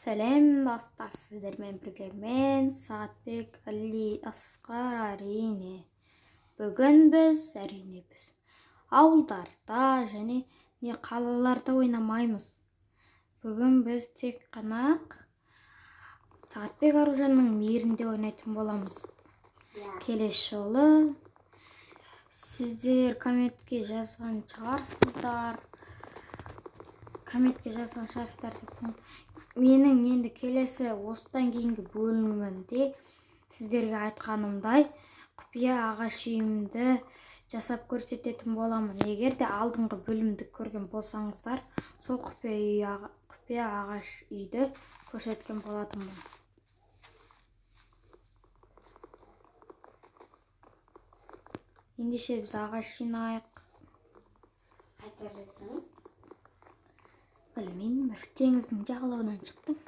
Сәлем достар, сіздермен бірге мен Сағатбек Али Асқар. Әрине бүгін біз, әрине біз ауылдарда және не қалаларда ойнамаймыз. Бүгін біз тек қана Сағатбек Аружанның мейірінде ойнайтын боламыз. Келесі жолы сіздер комментке жазған шығарсыздар. Комментке жазған шығарсыздар деп. Менің енді келесі осыдан кейінгі бөлімінде сіздерге айтқанымдай құпия ағаш үйімді жасап көрсететін боламын. Егер де алдыңғы бөлімді көрген болсаңыздар, сол құпия ағаш үйді көрсеткен болатынмын. Ендеше біз ағаш жинайық. Қайда жүрсің? Білмеймін, бір теңіздің жағалауынан шықтым.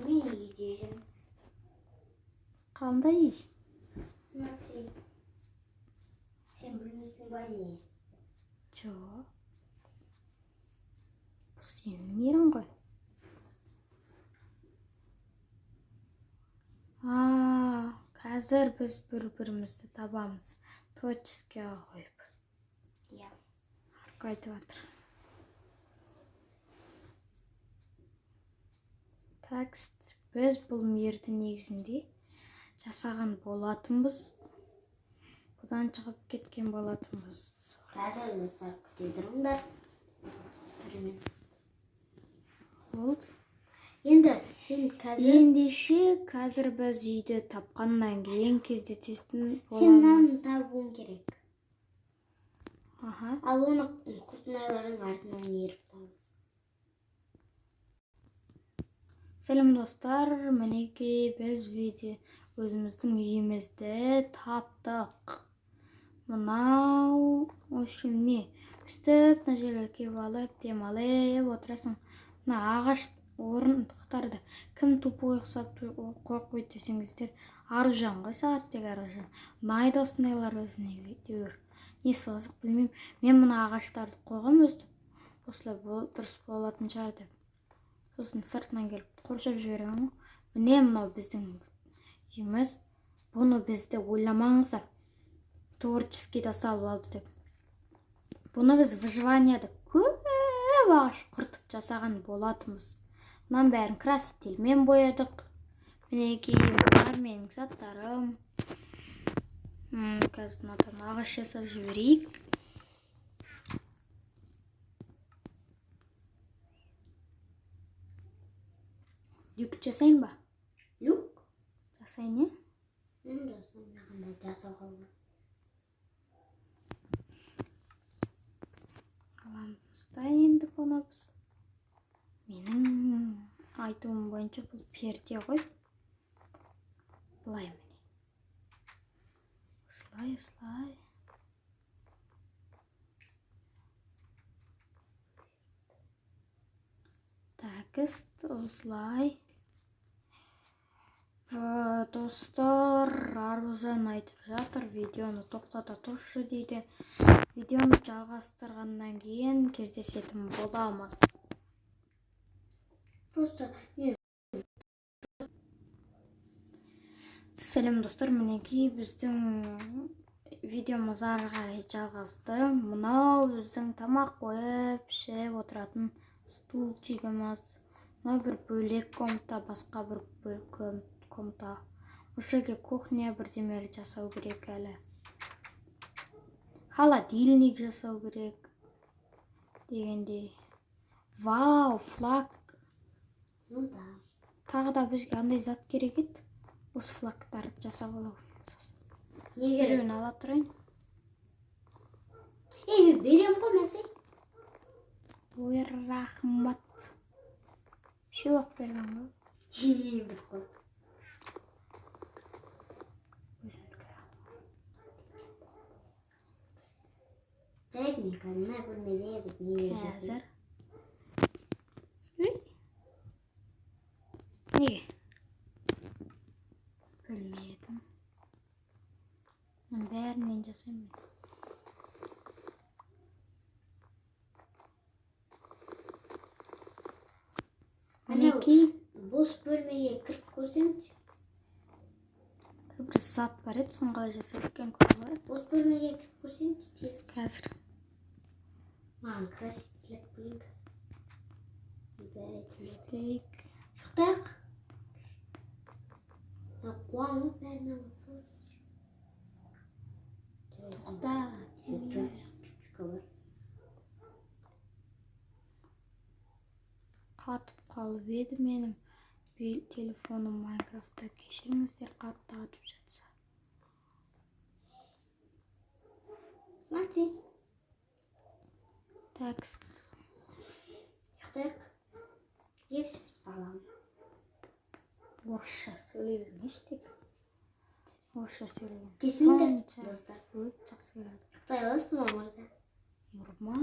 Мен үйде жүрмін. Қандай үй? Смотри. Сен білмейсің ба не? Жоқ. Бұл сенің мейірің ғой. Қазір біз бір-бірімізді табамыз. Творческийға қойып. Иә. Арқа айтып жатыр. Текст. Біз бұл мейірді негізінде жасаған болатынбыз. Бұдан шығып кеткен болатынбыз. Қазір достар күте тұрыңдар. Бір минут. Болды. Енді сен қазір Ендеше қазір біз үйді тапқаннан кейін кездесетін Сен мынаны боламыз. табуың керек. Аха. Ал оны құлпынайлардың артынан еріп табасың. Сәлем достар, мінекей біз видео өзіміздің үйімізді таптық. Мынау, в общем, не? Үстіп мына жерге келіп алып, демалып отырасың. Мына ағаш орындықтарды кім тупой ұқсап қойып қойды десеңіздер, Аружан ғой, Сағатбек Аружан. Ұнайды осындайлар өзіне әйтеуір. Несі қызық білмеймін. Мен мына ағаштарды қойғам өстіп, осылай дұрыс болатын шығар деп. Сосын сыртынан келіп қоршап жіберген ғой. Міне мынау біздің үйіміз. Бұны бізді ойламаңыздар. Творческийді салып алды деп. Бұны біз выживанияда көп ағаш құртып жасаған болатынбыз. Мынаның бәрін красительмен боядық. Мінекей бұлар менің заттарым. Қазір мынадан ағаш жасап жіберейік. Люк жасайын ба? Люк? Жасайын, не? Жасайын, маған да жасауға болады. Аламыз да енді бұны біз. Менің айтуым бойынша бұл перде ғой. Былай міне. Осылай, осылай. Текст осылай. Достар, Аружан айтып жатыр, видеоны тоқтата тұршы дейді. Видеоны жалғастырғаннан кейін кездесетін боламыз. Просто мен Сәлем достар, мінекей біздің видеомыз ары қарай жалғасты. Мынау біздің тамақ қойып ішіп отыратын стульчигіміз. Мынау бір бөлек комната, басқа бір бөлек комната. Осы жерге кухня бірдемелер жасау керек әлі. Холодильник жасау керек дегендей. Вау, флаг. Ну да. Тағы да бізге андай зат керек еді. Осы флагтарды жасап аламыз. Не керек? Біреуін ала тұрайын. Ей, мен беремін ғой, мәсе. Ой, рахмат. Үшеу ақ берген ғой. Хе, бір қой. Өзімдікі. Жарайды, мен қазір мына бөлмеде бір нелер жасаймын. Қазір. Неге? Білмедім. Мен бәрінен жасаймын. Мінекей. Бос бөлмеге кіріп көрсеңші. Бір зат бар еді, соны қалай жасайды екен көріп алайық. Бос бөлмеге кіріп көрсеңші тез. Қазір. Маған краситель алып келейін қазір. Істейік. Ұйықтайық. Қуаң бәрін алып. Тоқта. 4 штучка бар. Қатып қалып еді менің телефоным Майнкрафтта, кешіріңіздер қатты атып жатса. Смотри. Текст. Ұйықтайық. Я все спала. Орысша сөйлей бермеші тек. Орысша сөйлеген. Кешіріңдер, достар. Өте жақсы көреді. Ұйықтай аласың ба, мырза? Ұрма.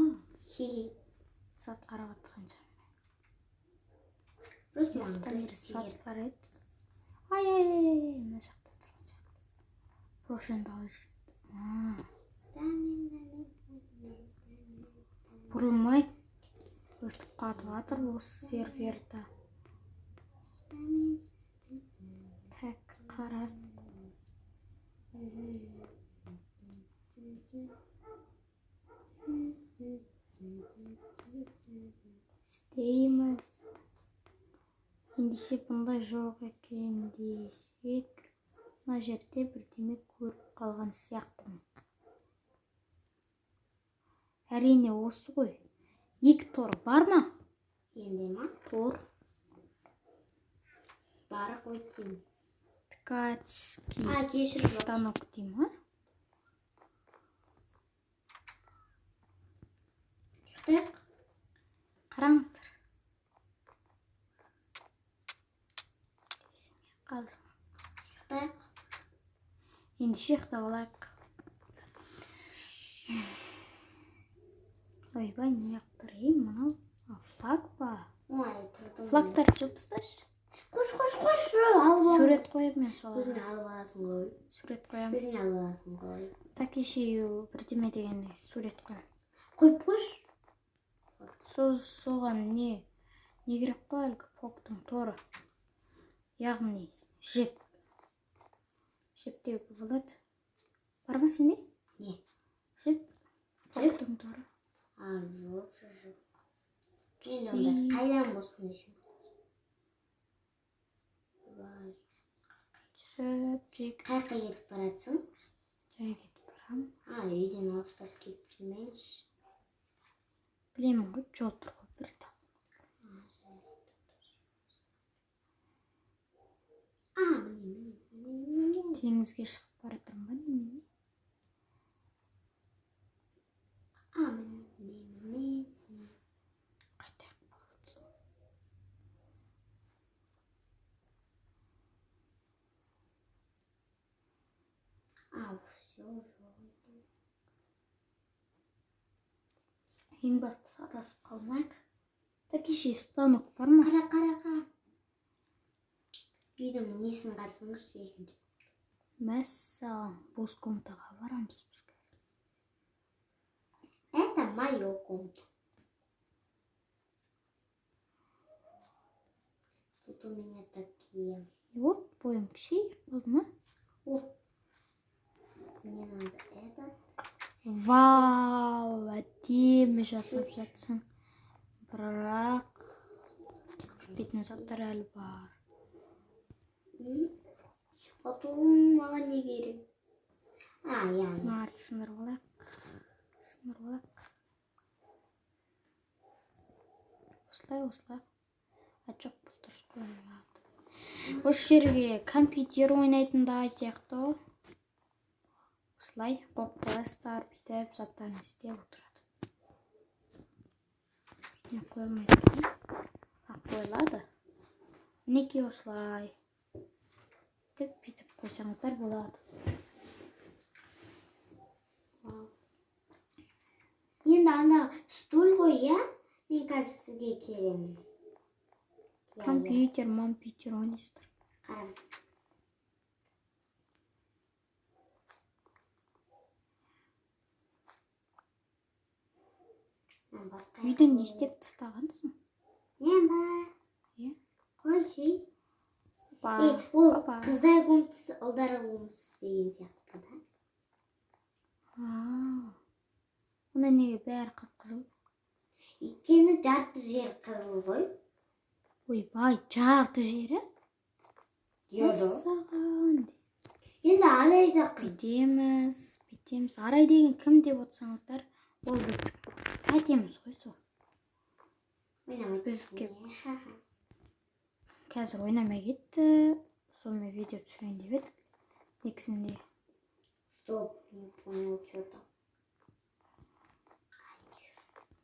Хи-хи. Зат қарап жатқанша. Просто маған Бір краситель зат керек. бар еді. Ай, ай, ай, ай, мына жақта тұрған сияқты. Прошенді қалай жетті? Бұрылмай өстіп қатып жатыр осы серверді. Так, қара. Істейміз. Ендеше бұндай жоқ екен десек, мына жерде бірдеме көріп қалған сияқтымын. Әрине осы ғой. Екі тор бар ма? Енді ма? Тор. Бар ғой деймін. Ткацкий А, кешір, жоқ. станок дей ма? Ұйықтайық. Қараңыздар. Ұйықтайық. Ендеше ұйықтап алайық. Ойбай, не қылып тұр? Ей, мынау флаг па? Ой, тұрдым. Флагтарды жұлып тасташы. Қош, қош, қош, алып алам. Сурет қоямын мен соларға. Өзіңе алып аласың ғой. Сурет қоямын. Өзіңе алып аласың ғой. Такеши бірдеме деген сурет қоямын. Қойып қойшы. Соған не керек қой әлгі фоктың торы. Яғни жіп. Жіп деуге болады. Бар ма сенде? Не? Жіп. Жіп? Фоктың торы. А, жоқ, жоқ, жоқ. Енді онда қайдан болсын дейсің? Түсіп, жай Қай жаққа кетіп баратсың? Жай кетіп барамын. А, үйден алыстап кетіп жүрмеңізші. Білемін ғой, жол тұр ғой бір тал. А, міне, міне, міне, міне. Теңізге шығып бара жатырмын ба немене? А, міне, міне, міне, міне. Қайтайық болды. А, все, жоқ. Ең бастысы адасып қалмайық. Такеши станок бар ма? Қара, қара, қара. Үйдің несін қарасаңызшы екінші. Мәссаған, бос комнатаға барамыз біз қазір. Это моё комната. Тут у меня такие. И вот бойым кішірейіп болды ма? О, мне надо это. Вау, әдемі жасап жатсың. Бірақ бетін заттар әлі бар. Потом маған не керек? А, я. Мыналарды сындырып алайық. Сындырып алайық. Осылай, осылай. А, жоқ, бұл дұрыс қойылмады. Осы жерге компьютер ойнайтындай сияқты. Осылай қойып қоясыздар, бүйтіп заттарын істеп отырады. Бетіне қойылмайды екен. А, қойылады. Мінекей осылай. Деп бүйтіп қойсаңыздар болады. Енді анда стул ғой, иә? Мен қазір сізге келемін. Иә, Компьютер, компьютер ойнайсыздар. Қара. Үйден не істеп тастағансың? Не ба? Иә. Қалай шей? Опа. Ол Опа. Қыздар комнатасы, ұлдар комнатасы деген сияқты да. Онда неге бәрі қып-қызыл? Өйткені жарты жер қызыл ғой. Ойбай, жарты жері? Иә. Мәссаған. Енді Арай да қыз. Бүйтеміз, бүйтеміз. Арай деген кім деп отырсаңыздар, ол біздің тәтеміз ғой сол. Ойнамайды. Бізге қазір ойнамай кетті. Сонымен видео түсірейін деп едік. Негізінде. Стоп, не понял что-то.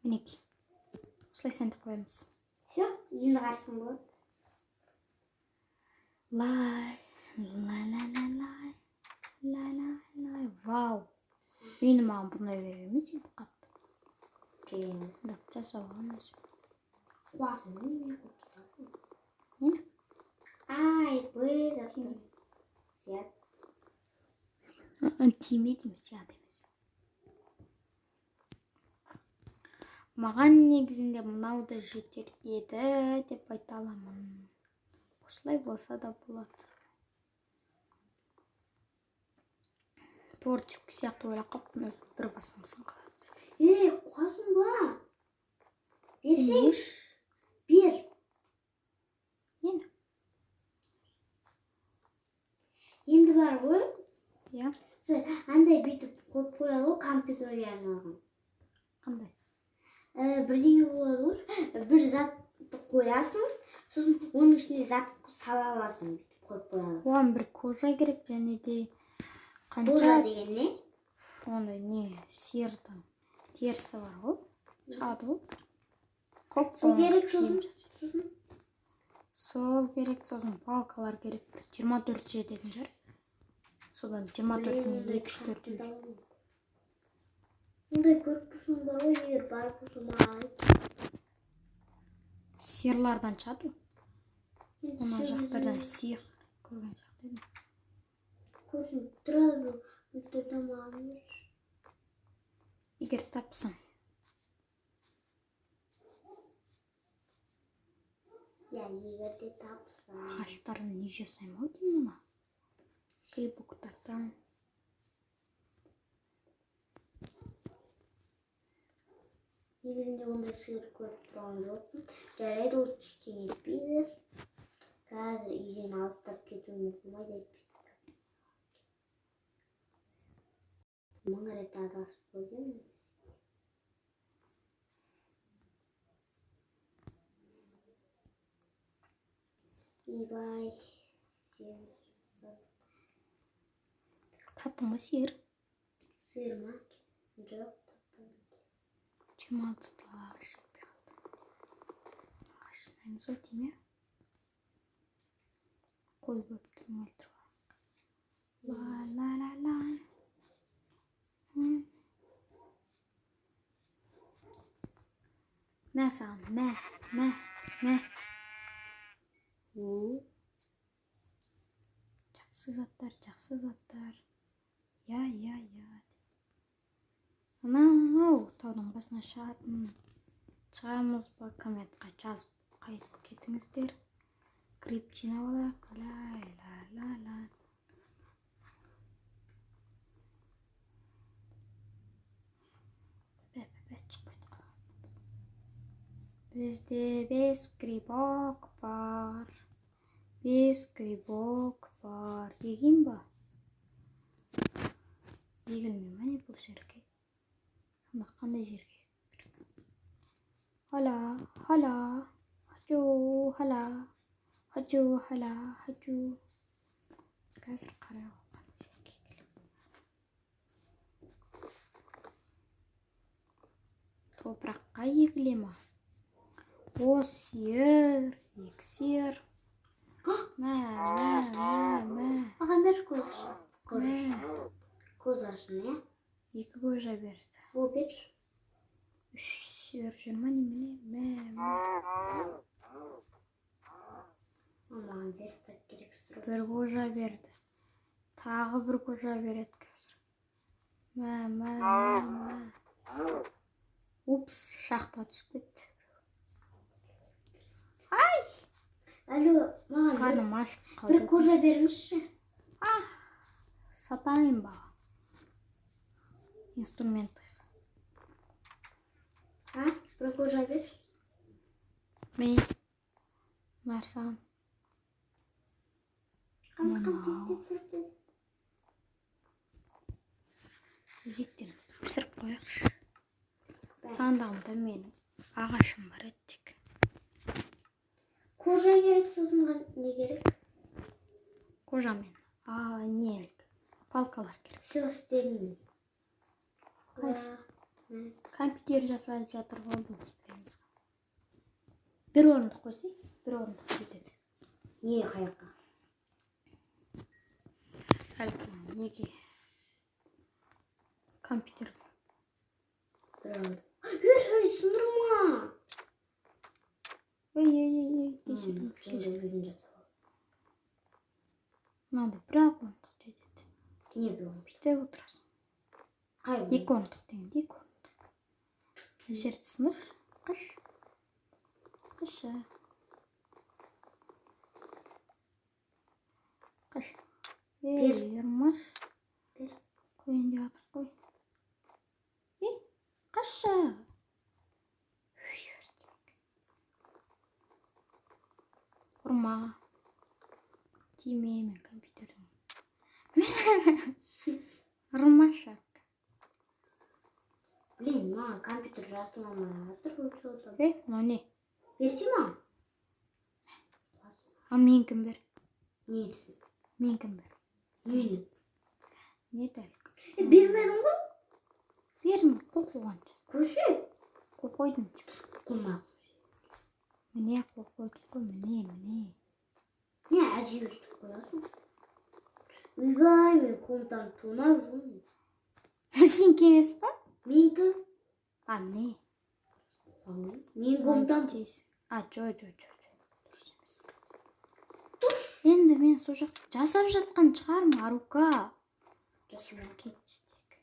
Мінекей. Осылай сәндеп қоямыз. Все, енді қарасаң болады. Лай, лай, лай, лай, лай, лай, лай, лай. Вау. Енді маған бұндай керек емес енді қатты. Керек емес. Деп жасап алғанбыз. Қуасың, не қойып тастадың? Нені? Ай, Б жазып. Сият. Тиме деймін, сият емес. Маған негізінде мынау да жетер еді деп айта аламын. Осылай болса да болады. Творческий сияқты ойлап қалыппын, өзім бір бассаң қалады. Ей, қуасың ба? Берсең, Еш. бер. Нені? Енді бар ғой. Иә. Сол, андай бүйтіп қойып қояды ғой, компьютерге арналған. Қандай? Бірдеңе болады ғой, бір затты қоясың, сосын оның ішіне зат сала аласың, бүйтіп қойып қоя аласың. Оған бір кожа керек және де қанша Кожа деген не? Ондай не, сиырдың терісі бар ғой, шығады ғой. Көп Сол оған керек, киім сосын? жасайды. Сосын? Сол керек, сосын палкалар керек, бір 24 жететін шығар. Содан 24-ін Блин, екі, үш, төрт, үш. Ондай көріп тұрсың бар ғой, егер бар болса маған айт. Сиырлардан шығады ғой. Енді Мына сен жақтардан өзің сиыр көрген сияқты едім. Көрсін, сразу өлтірді маған берші. Егер тапсам. Иә, егер де тапсам. Ағаштардан не жасаймын ау деймін мына. Грибоктардан. Негізінде ондай сиыр көріп тұрған жоқпын. Жарайды, ол ештеңе етпейді. Қазір үйден алыстап кетуіме болмайды әйтпесе. 1000 рет адасып көргенмін негізі. Ойбай, сен Таптың ба сиыр? Сиыр ма? Жоқ, таппадым. 26 ағаш жетпей қалды. Ағаш жинаймыз ғой деймін, иә? Қой көп түрін өлтіріп алайық. Ла, ла, ла, ла. Мә саған, мә, мә, мә. Жақсы заттар, жақсы заттар. Я, я, я. Анау таудың басына шығатын. Шығамыз ба, комментқа жазып қайтып кетіңіздер. Гриб жинап алайық. Ла, ла, ла, ла. Бә, бә, бә, шықпайды қалған. Бізде 5 грибок бар. 5 грибок бар. Егейін ба? Егілмей ма не бұл жерге? Сонда қандай жерге керек? Халя, халя, хачу, халя, хачу, халя, хачу. Қазір қарайық қандай жерге егіліп. Топыраққа егіле ма? О, сиыр, екі сиыр. Мә, мә, мә, мә. Маған бер көз. Көз. Мә. Көз ашын, иә? Екі көжа берді. О, берші. 3 сиыр жүр ма немене? Мә, мә. Маған верстак керек сұрау. Бір кожа берді. Тағы бір кожа береді қазір. Мә, мә, мә, мә. Упс, шахта түсіп кетті. Ай! Алло, маған Қарным ашып бір қалды. Кожа беріңізші. Сатайын ба? Инструмент. А, бір кожа бер. Міне. Мә саған. Қан, қан, тез, Мынау. тез, тез, тез. Өзектерімізді пісіріп қояйықшы. Сандығымда менің ағашым бар еді тек. Кожа керек, сосын не керек? Кожа мен не, палкалар керек. Все, істедім мен. Қайсы? Мә. Компьютер жасап жатыр ғой бұл білеміз ғой. Бір орындық қойсай, бір орындық жетеді. Не, қаяққа? Әлгі неге? Компьютер. Бір орындық. Ей, ей, сындырма. Ой, ой, ой, ой, кешіріңіз, Жынды кешіріңіз. Өзің жасап ал. Мынада бір ақ орындық жетеді. Не бір орындық? Бүйтіп отырасың. Қай орындық? Екі орындық дегенде екі орындық. Мына жерді сындыр. Қаш. Қашы. Қаш. Ей, Бер. ұрмаш. Бер. Қояйын деп жатыр қой. Ей, қашы. Үй, өртек. Ұрма. Тиме мен компьютердің. Ұрмашы. Блин, маған компьютер жасыла алмай жатыр, ол что там. Ей, мынау не? Берсе маған. Ал менікін бер. Несі? Менікін бер. Нені? Не дәл? Е, бермедің ғой. Бердім, қол қойғанша. Көше. Қол қойдым деп. Қойма. Міне, қол қойдық қой, міне, міне. Не әдейі өстіп қоясың? Ойбай, мен комнатамды тонап жүрмін. Сенікі емес па? Менікі. А, міне. Менің комнатам. Тез. А, жо, жо, жо, жо. Дұрыс емес. Енді мен сол жақ жасап жатқан шығармын, Арука. Жасама. Кетші тек.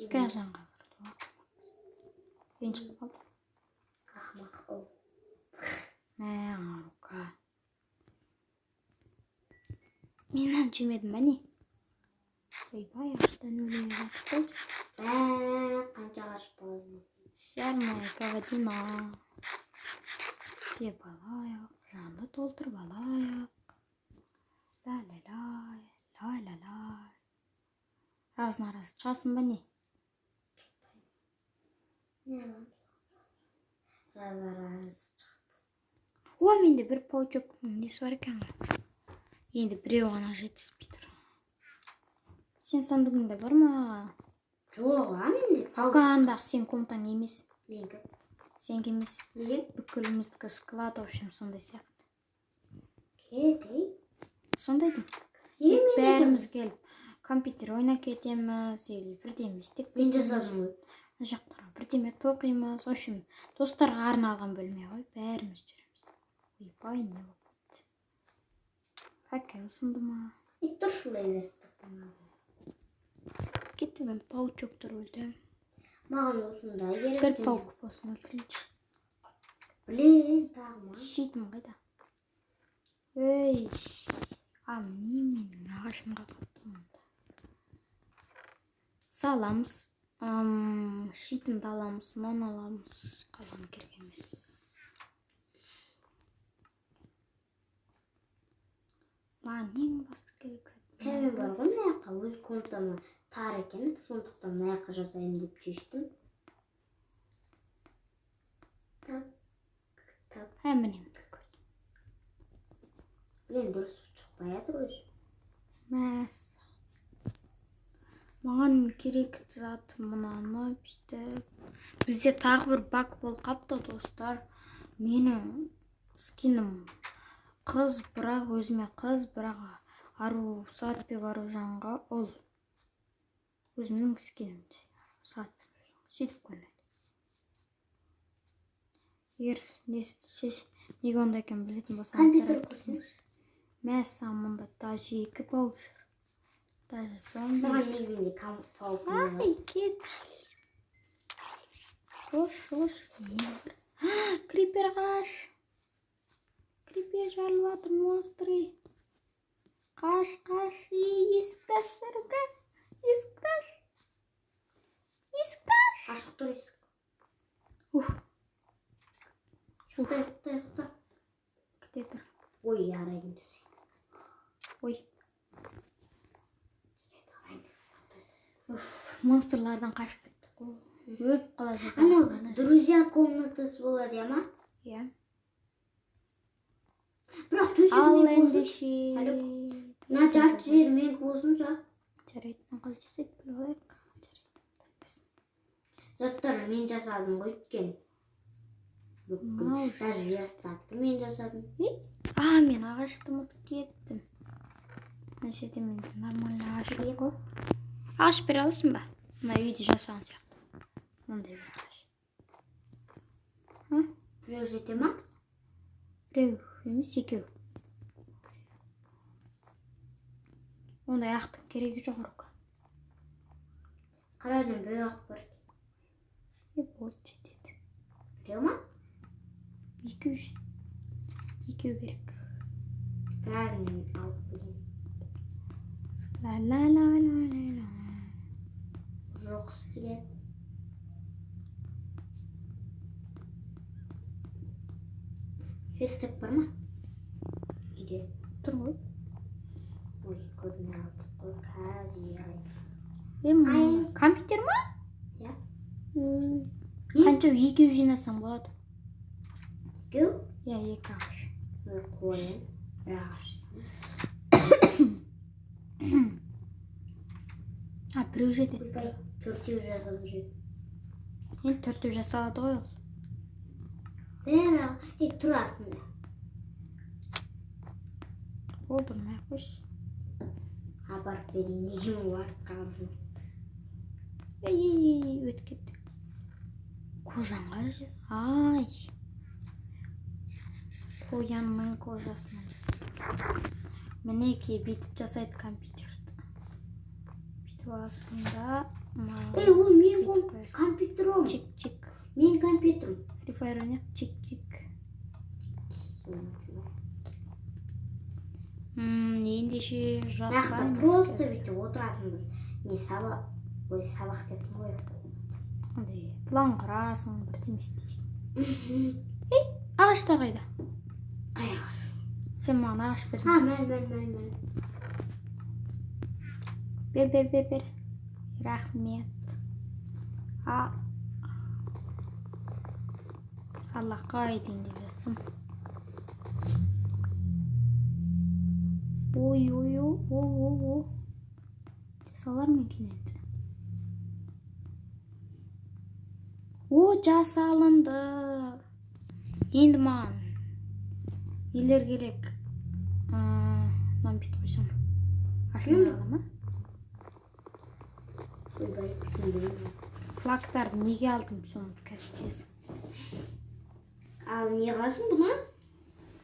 Екі ақ жан қалдырды. Ренжіп қалды. Ақымақ ол. Мә, Арука. Мен нан жемедім ба не? Ойбай, аштан өліп жатыр ғой біз. Мә, қанша ағаш болады. Жармая говядина. Жеп алайық, жанды толтырып алайық. Ла-ла-лай, ла-ла-лай. Разын арасы шығасың ба не? Не аламыз? Раз, раз. О, менде бір паучоктың несі бар екен ғой. Енді біреу ғана жетіспей тұр. Сен сандығыңда бар ма? Жоқ, а менде. Қандағы сен комнатаң емес. Менікі. Сенікі емес. Неге? Бүкіліміздікі склад, в общем, сондай сияқты. Кет, ей. Сондай деймін. Неге мен жасадым? Бәріміз келіп компьютер ойнап кетеміз или бірдеме істеп Мен кетеміз. жасадым ғой. Мына жақтарға бірдеме тоқимыз. В общем, достарға арналған бөлме ғой. Бәріміз жүреміз. Ойбай, не болып кетті? Факел сынды ма? Ей, тұршы олай берді. Кетті, мен паучоктар өлтіремін. Маған осындай керек. Бір және- паук болсын өлтірейінші. Блин, тағы ма? Щитім қайда? Ей, а міне менің ағашым қалып қалыпты мұнда. Саламыз. Щитімді аламыз, мынаны аламыз. Қалған керек емес. Маған ең басты керек зат Кәмен бар ғой мына жаққа, өз комнатама тар екен, сондықтан мына жаққа жасаймын деп шештім. Так, так. Ә, міне, міне көрдім. Блин, дұрыс шықпай жатыр өзі. Мәс. Маған керек зат мынаны бүйтіп. Бізде тағы бір баг болып қапты, достар. Менің скинім қыз, бірақ өзіме қыз, бірақ Ару Сағатбек Аружанға ұл. Өзімнің скинім Сағатбек Аружан. Сөйтіп көрінеді. Егер неге ондай екенін білетін болсаңыздар, Компьютер айтып көрсеңші. кетіңіз. Мәссаған, мында даже екі паук жүр. Даже зомби. Саған негізінде паук не Ай, кет. Хош, хош, не бар? Крипер қаш. Крипер жарылып жатыр, монстры. Қаш, қаш, есікті аш, Рука. Есікті аш. Есікті аш. Ашық тұр есік. Ух. Ұйықта, ұйықта, ұйықта. Күте тұр. Ой, арайдың төсегі. Ой. Уф, монстрлардан қашып кеттік қой. Өліп қала жаздадық. Анау друзья комнатасы болады, ма? Иә. Бірақ төсегі Ал менікі болсын. ендеше. Мына жарты жері менікі болсын, жа. Жарайды, мына қалай жасайды біліп алайық. Жарайды. Заттар мен жасадым ғой өйткені. Бүкіл. Мынау Даже верстакты мен жасадым. А, мен ағашты ұмытып кеттім. Мына жерде менде нормальный ағаш жоқ қой. Ағаш бере аласың ба? Мына үйде жасаған сияқты. Мынандай бір ағаш. Біреу жете ма? Біреу емес, екеу. Ондай ақтың керегі жоқ, Рука. Қарадан біреу ақ бар. Е, болды, жетеді. Біреу ма? Екеу екеу керек. Қазір мен алып келейін. Ла ла ла ла ла ла. Жоқсы келеді. Верстак бар ма? Үйде. Тұр ғой. Ой, көрмей алдық қой. Қазір. Е, мына компьютер ма? Иә. Қанша екеу жинасаң болады? Екеу? Иә, екі ағаш. Ой, қояйын. Бір ағаш. А, біреу жетеді. Ойбай, төртеу жасап жүр. Енді төртеу жасалады ғой ол. Бір ағаш. Ей, тұр артында. Болды, ұрмай ақ қойшы. Апарып берейін деген ол артқа қалып жүр. Ей, ей, ей, ей, өтіп кетті. Кожаң қалай жер? Ай. Қоянның кожасынан жасайды. Мінекей, бүйтіп жасайды компьютерді. Бүйтіп аласың да, Ей, ол менің бүйтіп қоясың. компьютерім. Чик, чик. Менің компьютерім. Free Fire ойнайық. Чик, чик. Ендеше Нақты жасаймыз. просто Қазір. бүйтіп отыратын бір не сабақ, ой, сабақ деппін ғой. Андай план құрасың, бірдеме істейсің. Ей, ағаштар қайда? Қай ағаш? Сен маған ағаш бердің. А, мәл, мәл, мәл, мәл. Бер, бер, бер, бер. Рахмет. А. Аллақа айтайын деп жатсам. Ой, ой, ой, ой, ой, ой. Жасалар ма екен енді? О, жасалынды. Енді маған нелер керек? Мынаны бүйтіп қойсам. Ашылмай қала ма? Ойбай, түсінбеймін. Флагтарды неге алдым, соны қазір білесің. Ал не қыласың бұны?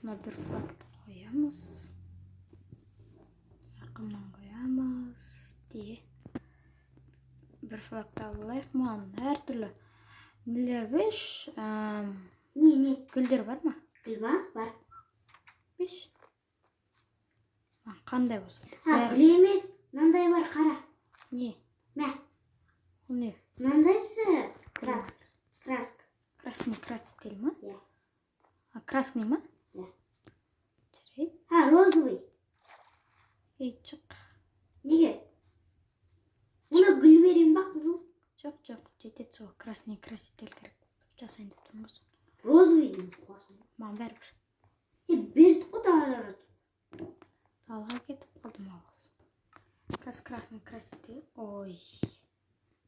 Мына бір флагты қоямыз. Жақыннан қоямыз. Де. Бір флагты алып алайық. Маған әртүрлі нелер беш, Не, не? Гүлдер бар ма? Гүл ба? Бар. Беш. Маған қандай болса да. А, Бәрі. гүл емес. Мынандай бар, қара. Не? Мә. Ол не? Мынандайшы. Краска. Краска. Красный краситель ма? Иә. А, красный ма? Иә. Жарайды. А, розовый. Ей, жоқ. Неге? Оны гүл берейін ба, қызыл? Жоқ, жоқ, жетеді сол красный краситель керек. Жасайын деп тұрмын ғой соны. Розовый деймін, қуасың. Маған бәрібір. Е, бердік қой далада жатыр. Далаға кетіп қалдым ау. Қазір красный краситель. Ой.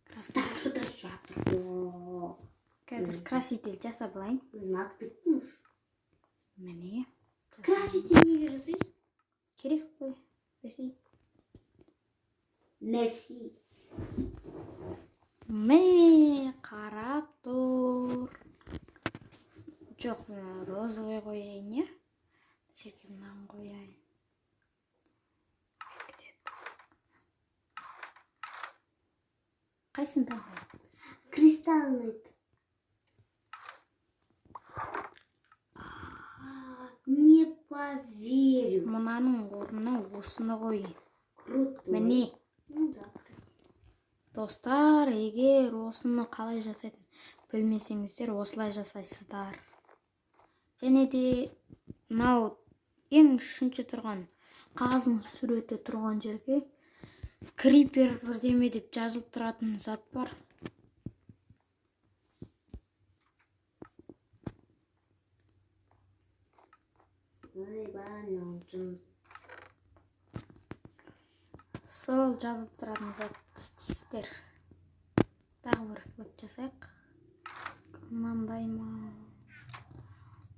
Красный. Далада жатыр ғой. Қазір краситель жасап алайын. Өзім алып кеттім уж. Міне. Краситель неге жасайсың? Керек қой. Берсей. Мерси. Міне қарап тұр. Жоқ, мына розовый қояйын, иә? Жерге мынаны қояйын. Күтеді. Қайсысын таңдайын? Кристаллы. Не поверю. Мынаның орнына осыны қой. Крутой. Міне. Ну да. Достар, егер осыны қалай жасайтын білмесеңіздер, осылай жасайсыздар. Және де мынау ең үшінші тұрған қағаздың суреті тұрған жерге крипер бірдеме деп жазылып тұратын зат бар. Ойбай, мынау жын. Сол жазылып тұратын зат істейсіздер. Тағы бір флаг жасайық. Мынандай ма?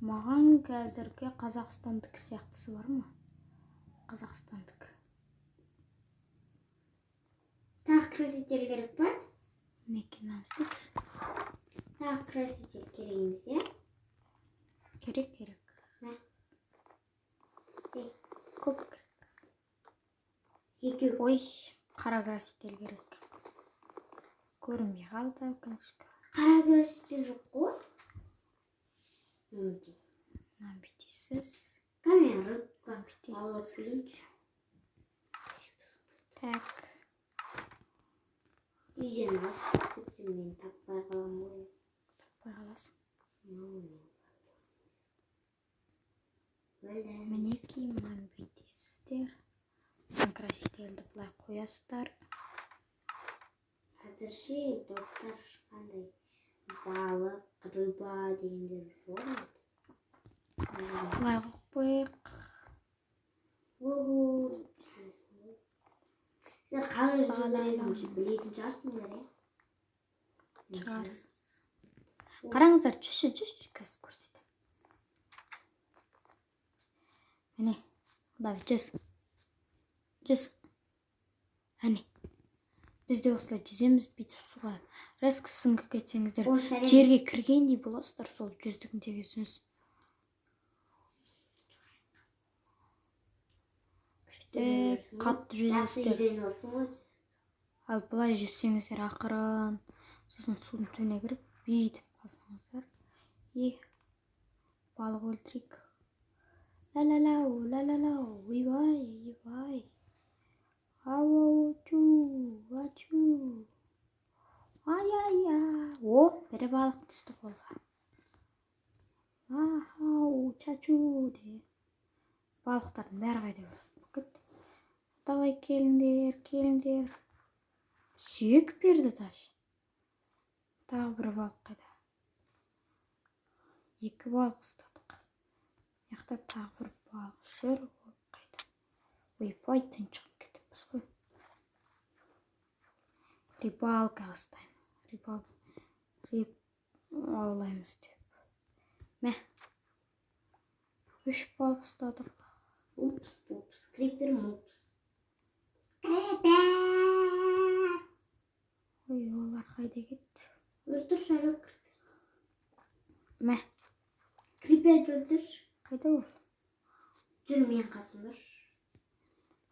Маған қазіргі Қазақстандікі сияқтысы бар ма? Қазақстандікі. Тағы краситель керек па? Мінекей, мынаны істейікші. Тағы краситель керек емес, иә? Керек, керек. Мә. Ей. Көп керек. Екеу. Ой, қара краситель керек. Көрінбей қалды, өкінішке. Қара краситель жоқ қой. Мінекей. Мынаны бүйтесіз. Камера рыбка. Бүйтесіз. Алып келейінші. Так. Үйден алыстап кетсем, мен таппай қаламын ғой. Таппай қаласың. Мынау мен. Өлді. Мінекей, мынаны бүйтесіздер. Мына красительді былай қоясыздар. Әзірше достар ешқандай балық, рыба дегендер жоқ. Былай қойып қояйық. Ого. Сіздер қалай жүзу Ла-ла-ла. керегін білетін шығарсыңдар, иә? Шығарсыз. Қараңыздар, жүзші, жүзші, қазір көрсетемін. Міне, давай, жүз. Жүз. Әне. Біз де осылай жүземіз, бүйтіп суға. Резко сүңгіп кетсеңіздер, О, сәлем. жерге кіргендей боласыздар, сол жүздігін дегенсіз. Бүйтіп қатты Жақсы жүзесіздер. үйреніп алыпсың ғой. Ал былай жүзсеңіздер ақырын, сосын судың түбіне кіріп бүйтіп қалсаңыздар. И балық өлтірейік. Ла-ла-лау, ла-ла-лау, ойбай, ойбай. Ау, чу, ачу. Ай-ай-ай. О, бір балық түсті қолға. Ахау, чачу де. Балықтардың бәрі қайда болып кетті. Давай келіңдер, келіңдер. Сүйек берді даже. Тағы бір балық қайда? Екі балық ұстадық. Мына жақта тағы бір балық жүр. Ол қайда? Ойбай, тұншығып кетіппіз ғой. Рыбалкаға ұстаймын. Рыб аулаймыз деп. Мә. 3 балық ұстадық. Упс, упс, крипер, мупс. Крипер! Ой, олар қайда кетті? Өлтірші, әлі крипер. Мә. Криперді өлтірші. Қайда ол? Жүр, менің қасымда жүр.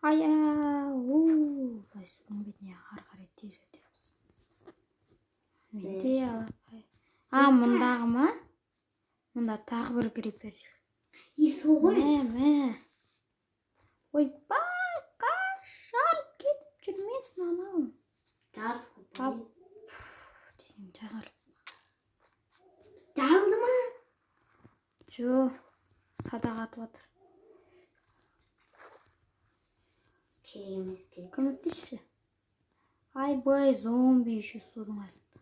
Ая, у, былай судың бетіне ары қарай тез өтеміз. Менде алақай. А, мұндағы ма? Мұнда тағы бір крипер жүр. И сол ғой. Мә, мә. Ойбай, қаш, жарып кетіп жүрмесін анау. Жарысқа Тап. барайын. Десең жарылып. Жарылды ма? Жо, садақ атып жатыр. Керек емес, керек. Көмектесші. Айбай, зомби еще судың астында.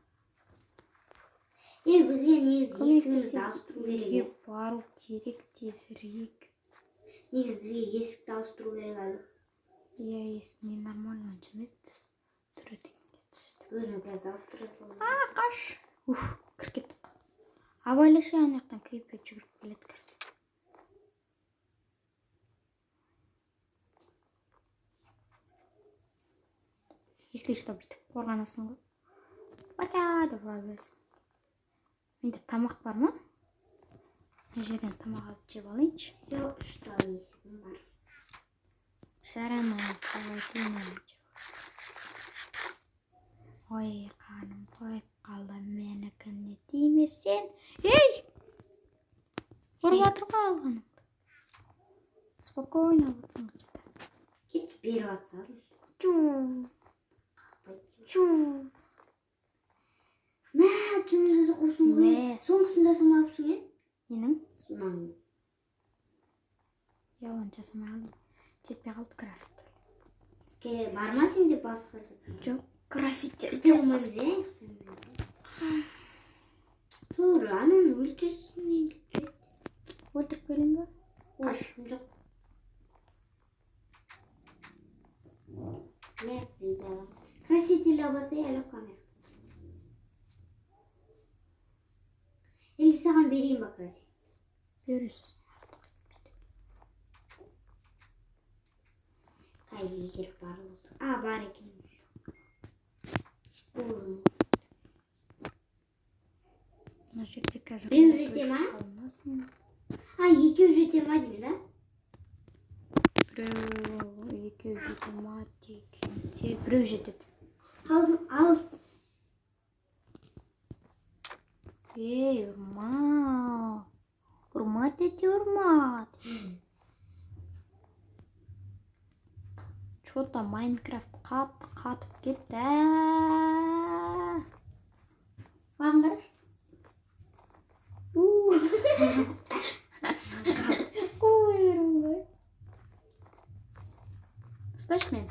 Е, бізге негізі есігімізді Көмектесіп ауыстыру керек, үйге иә? бару керек тезірек. Негізі бізге есікті ауыстыру керек әлі. Иә, есік ненормально онша емес. Түрі дегенде түсті. Өзім қазір ауыстыра саламын. А, қаш. Уф, кіріп кеттік. Абайлашы, ана жақтан крипер жүгіріп келеді қазір. Если что, бүйтіп қорғанасың ғой. Бата деп ұра бересің. Менде тамақ бар ма? Мына жерден тамақ алып жеп алайыншы. Все, что есігім бар. Жараны холодильник жеп. Ой, қарным тойып қалды, менікіне тимесең. Ей! Ұрып жатыр ғой алғаныңды. Спокойно алып жатсың. Кет беріп жатсам. Чу. Чу. Мә, жүн жасап қойыпсың ғой. Соңғысын жасамапсың, е? Ненің? Мынаның. Иә, оны жасамай қалдым. Жетпей қалды краситель. Бар ма сенде басқа зат? Жоқ, краситель жоқ. Тура, ананы өлтірсін. Өлтіріп келейін ба? Аш, жоқ. Краситель албаса, әлі камера. Или саған берейін ба краситель? Бересіз. Қай егер бар болса. А, бар екен. Должен. Мына жерде қазір Біреу жете ма? А, екеу жете ма деймін, да? Біреу, екеу жете ма дегенде біреу жетеді. Ал. Ей, ұрма. Ұрма, тете, ұрма. Чё-то Майнкрафт қатты қатып кетті. Маған қарашы. Ой, ғой. Ұсташы мені.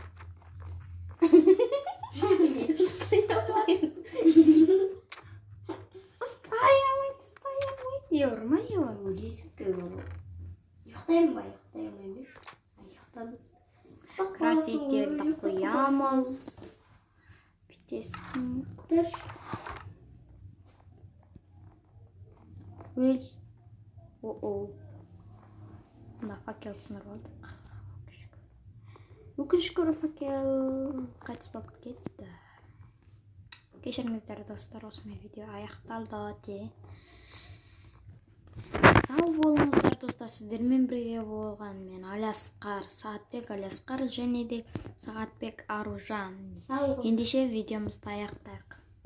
Ұстай алмаймын. Ұстай алмайды, ұстай алмайды. Е, ұрма, е, ұрма. Өлесің бар. Ұйықтаймын ба? Ұйықтай алмаймын. Ұйықтадым. Красительді қоямыз. Бүйтесің. Өл. О-о. Мына факелді сындырып алдық. Өкінішке орай факел қайтыс болып кетті. Кешіріңіздер, достар, осымен видео аяқталды те. Сау болыңыздар, достар. Сіздермен бірге болған мен Алиасқар, Сағатбек Алиасқар және де Сағатбек Аружан. Ендеше видеомызды аяқтайық.